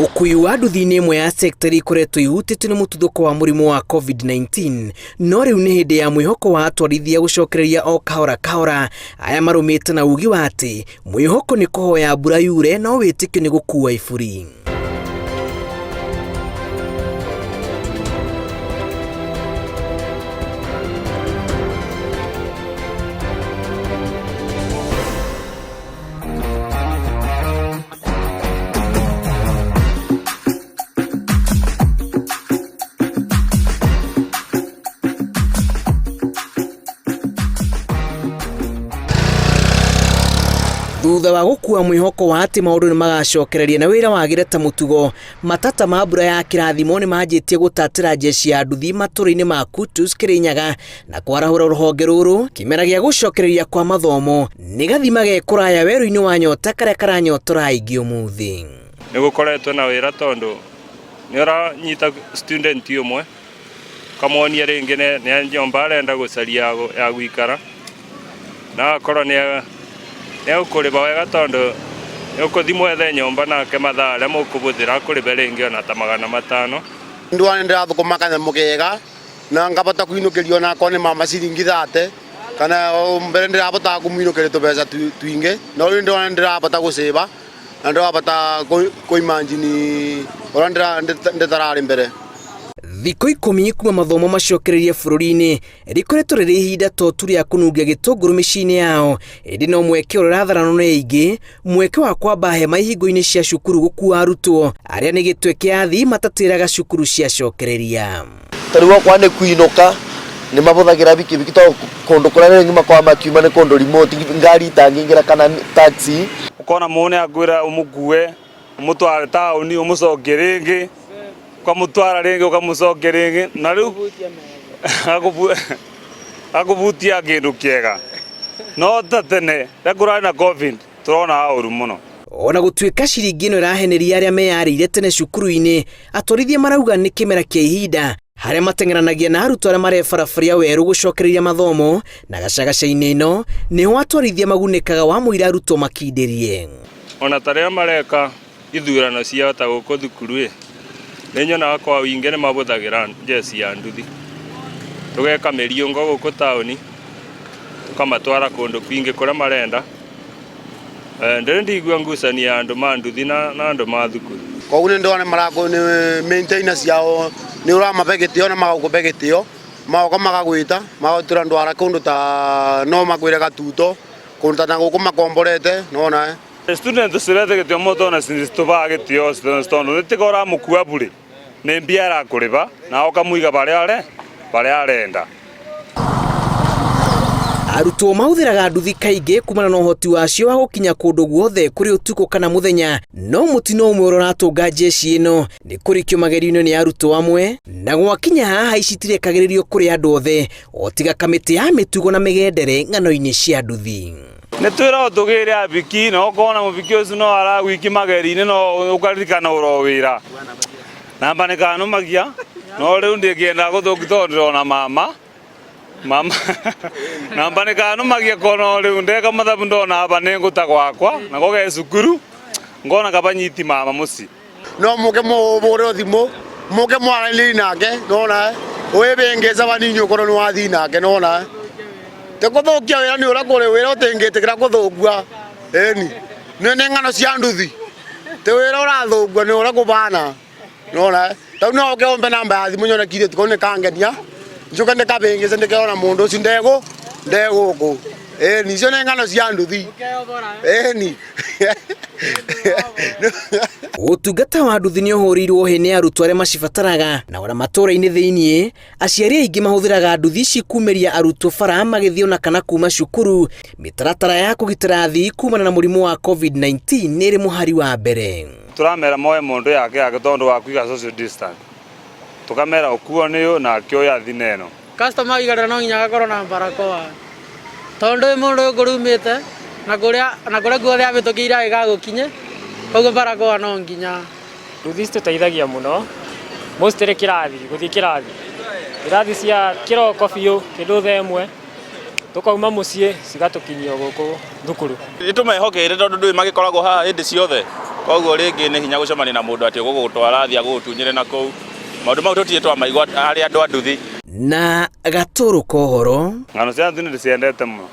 Ũkui wa nduthi nĩ ĩmwe ya sekta iria ikoretwo ihutĩtio nĩ mũtuthũko wa mũrimũ wa COVID-19, no rĩu nĩ hĩndĩ ya mwĩhoko wa atwarithia gũcokereria o kahora kahora, aya marũmĩte na ugi wa atĩ mwĩhoko nĩ kũhoya mbura yure no wĩtĩkio nĩ gũkua iburi. Thutha wa gũkua mwĩhoko wa atĩ maũndũ nĩ magacokereria na wĩra wagĩre ta mũtugo, matata ma mbura ya kĩrathimo nĩ manjĩtie gũtatĩra jeshi ya nduthi matũra-inĩ ma Kutus, Kĩrĩnyaga na kwarahũra rũhonge rũrũ kĩmera gĩa gũcokereria kwa mathomo nĩ gathima ge kũraya werũ-inĩ wa nyota karĩa karanyotora aingĩ ũmũthĩ. Nĩ gũkoretwo na wĩra tondũ nĩ ũranyita student ũmwe ũkamwonia rĩngĩ nĩ nyũmba arenda gũcaria ya gũikara na agakorwo nĩ egũkũrĩba wega tondũ nĩ ũkũthiĩ mwethe nyũmba nake mathaa arĩa mũkũbũthĩra akũrĩbe rĩngĩ ona ta 500. Ndwana ndĩrathũkũma kanyamũ kega na ngabota kũinũkĩrio onakorwo nĩ mama ciringi 30 kana mbere ndĩrabotaga kũmũinũkĩria tũbeca twingĩ no rĩu ndĩrona ndĩrabota gũcĩba na ndĩrabota kũimagine ũrĩa ndĩtararĩ mbere. Thikũ 10 kuma mathomo macokererie bũrũri-inĩ rĩkoretwo rĩrĩ ihinda to tu rĩa kũnungia gĩtũngũrũ mĩciĩ-inĩ yao, ĩndĩ no mweke ũrĩa ũratharanwo nĩ aingĩ, mweke wa kwamba hema ihingo-inĩ cia cukuru gũkua arutwo arĩa nĩ gĩtwe kĩa athii matatĩraga cukuru ciacokereria. Ta rĩu okorwo nĩ kũinũka nĩ mabũthagĩra bikibiki tondũ kũndũ kũrĩa rĩngĩ makoragwo makiuma nĩ kũndũ remote ngari itangĩingĩra kana taxi. Ũkona mũndũ nĩ akwĩra ũmũkue ũmũtware taũni ũmũcokie rĩngĩ ũkamũtwara rĩngĩ ũkamũcokia rĩngĩ na rĩu akũbutia kĩndũ kĩega no ta tene rĩrĩa kũrarĩ na COVID tũrona ũru mũno. Ona gũtuĩka ciringi ĩno ĩraheneria arĩa meyarĩire tene cukuru-inĩ, atwarithia marauga nĩ kĩmera kĩa ihinda harĩa mateng'eranagia na arutwo arĩa marebarabaria werũ gũcokereria mathomo, na gacagaca-inĩ ĩno nĩho atwarithia magunĩkaga wa mũira arutwo makindĩrie. Ona ta rĩrĩa mareka ithurano ciao ta gũkũ thukuru ĩ, nĩ nyonaga kwa ũingĩ nĩ mabũthagĩra njeci ya nduthi. Tũgeka mĩriũngo gũkũ taũni, tũkamatwara kũndũ kwingĩ kũrĩa marenda. Ndĩrĩ ndigua ngucanio ya andũ ma nduthi na andũ ma thukuru. Koguo nĩ ndĩrona nĩ maintainer ciao nĩ ũramabe gĩtĩo na magagũbe gĩtĩo, magoka magagwĩta magagwĩtĩra ndwara kũndũ ta no makwĩre gatuto kũndũ ta na gũkũ makomborete nona. Student cirete gĩtĩo mũno tondũ citũbaga gĩtĩo students tondũ nĩ tiga ũramũkua burĩ nĩ mbia arakũrĩba na ũkamũiga barĩa arenda. Arutwo mahũthĩraga nduthi kaingĩ kumana na ũhoti wacio wa gũkinya kũndũ guothe kũrĩ ũtukũ kana mũthenya, no mũtino ũmwe ũrĩa ũratũnga jeshi ĩno nĩ kũrikio magerio-inĩ nĩ arutwo amwe, na gwakinya haha ici itirekagĩrĩrio kũrĩ andũ othe o tiga kamĩtĩ ya mĩtugo na mĩgendere ng'ano-inĩ cia nduthi. Nĩ twĩragwo tũgĩre abiki na ũkona mũbiki ũcio no aragwiki mageri-inĩ no ũkaririkana ũro wĩra namba nĩ kanũmagia no rĩu ndĩngĩenda gũthũki tondũ ndĩrona mama mama namba nĩ kanũmagia kono rĩu ndeka mathabu ndona aba nĩ ngũta gwakwa na goge cukuru ngona kaba nyiti mama mũciĩ. No mũke mũhũre thimũ mũke mwaranĩrie nake nona wĩbĩngĩca banini ũkorwo nĩ wathiĩ nake nona te kũthũkia wĩra nĩ ũrĩa kũrĩ wĩra ũtĩngĩtĩkĩra kũthũkua ĩni nĩ ng'ano cia nduthi te wĩra ũrathũkua nĩ ũrĩa kũbana nona tau no ũke ũmbe namba ya thimũ nyone kirĩtu kau nĩ kangenia njoke ndĩkabĩngĩce ndĩkeona mũndũ ũcio ndegũkũ ĩni icio nĩ ng'ano cia nduthi ĩni. Ũtungata wa nduthi nĩ ũhũrĩirwo hĩ nĩ arutwo arĩa macibataraga, na ona matũũra-inĩ thĩiniĩ aciari aingĩ mahũthĩraga nduthi ici kumĩria arutwo bara magĩthiĩ ona kana kuma cukuru. Mĩtaratara ya kũgitĩra athii kumana na mũrimũ wa COVID-19 nĩ ĩrĩ mũhari wa mbere. Tũramera moe mũndũ yake yake tondũ wa kũiga social distance, tũkamera ũkuo nĩ ũyũ na akĩoya athi na ĩno. Customer aigarĩra no nginya agakorwo na barakoa tondũ ndũĩ mũndũ ũyũ kũrĩa umĩte na kũrĩa guothe ahĩtũkĩire agĩgagũkinye, koguo barakoa no nginya. Nduthi citũteithagia mũno mostly kĩrathi, gũthiĩ kĩrathi, irathi cia kĩroko biũ kĩndũ thaa 1 tũkauma mũciĩ cigatũkinyia gũkũ thukuru. Nĩ tũmehokeire tondũ ndũĩ magĩkoragwo haha hĩndĩ ciothe. Koguo rĩngĩ nĩ hinya gũcemania na mũndũ atĩ ũgũgũtwara athiĩ agũgũtunyĩre na kũu. Maũndũ mau tũtirĩ twamaigua harĩ andũ a nduthi. Na gatũrũ ka ũhoro. Ng'ano cia nduthi nĩ ndĩciendete mũno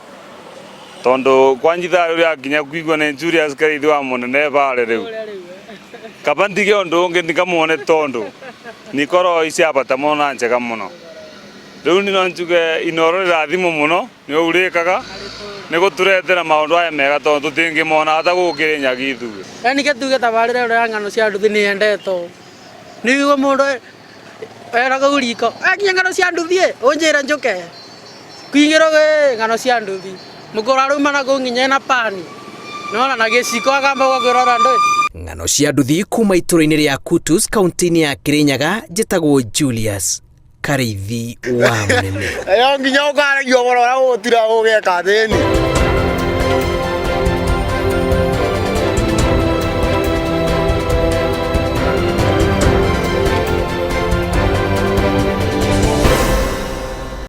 tondũ kwanji thaa rĩu rĩakinya kuigua nĩ Julius Kariithi wa mũnene bare rĩu kaba ndige ũndũ ũngĩ ndikamuone tondũ nikorwo i cia bata mũno na njega mũno. Rĩu niĩ no njuge Inooro rĩrathimwo mũno nĩ ũũ rĩkaga nĩ gũtũretera maũndũ aya mega tondũ tũtingĩmona ata gũkũ Kĩrĩnyaga ithuĩ. Yaani ke tuge tabarĩra ĩno ya ng'ano cia nduthi nĩ yendetwo. Nĩ ũiguaga mũndũ era kũu riko, akinya ng'ano cia nduthi ĩ, ũnjĩre njũke. Kũingĩra ĩ ng'ano cia nduthi. Mũkũrũ arauma na kũu nginya ena pani. Nĩwona na gĩciko akamba gũkwĩrora ndũĩ. Ng'ano cia nduthi kuma itũra-inĩ rĩa Kutus kaunti-inĩ ya Kĩrĩnyaga njĩtagwo Julius Karĩithi wa Mũnene. Ĩyo nginya ũkaragia ũhoro ũrĩa ũgũtira ũgeka thĩni.